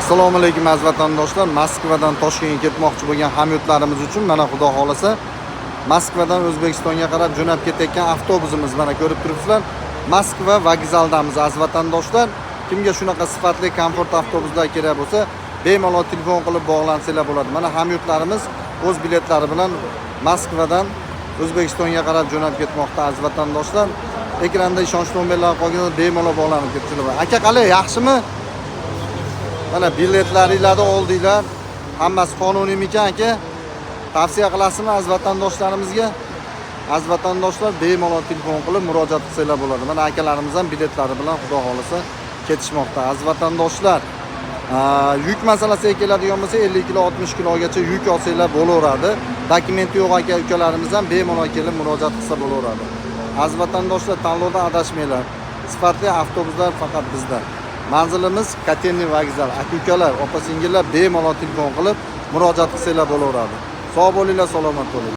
Assalomu alaykum, aziz vatandoshlar. Moskvadan Toshkentga ketmoqchi bo'lgan hamyurtlarimiz uchun mana, xudo xohlasa, Moskvadan O'zbekistonga qarab jo'nab ketayotgan avtobusimiz, mana, ko'rib turibsizlar. Moskva vokzaldamiz, aziz vatandoshlar. Kimga shunaqa sifatli komfort avtobuslar kerak bo'lsa, bemalol telefon qilib bog'lansanglar bo'ladi. Mana, hamyurtlarimiz o'z biletlari bilan Moskvadan O'zbekistonga qarab jo'nab ketmoqda, aziz vatandoshlar. Ekranda ishonch nomerlari qolgan, bemalol bog'lanib ketsanglar bo'ladi. Aka, qalay, yaxshimi? Mana, biletlaringlarni oldinglar. Hammasi qonuniymikan, aka? Tavsiya qilasizmi aziz vatandoshlarimizga? Aziz vatandoshlar, bemalol telefon qilib murojaat qilsanglar bo'ladi. Mana, akalarimiz ham biletlari bilan, xudo xohlasa, ketishmoqda. Aziz vatandoshlar, yuk masalasiga keladigan bo'lsa, 50 kilo, 60 kilogacha yuk olsanglar bo'laveradi. Dokumenti yo'q aka ukalarimiz ham bemalol kelib murojaat qilsa bo'laveradi. Aziz vatandoshlar, tanlovda adashmanglar. Sifatli avtobuslar faqat bizda. Manzilimiz Котельный vokzal. Aka ukalar, opa singillar bemalol telefon qilib murojaat qilsanglar bo'laveradi. Sog' bo'linglar, salomat bo'linglar.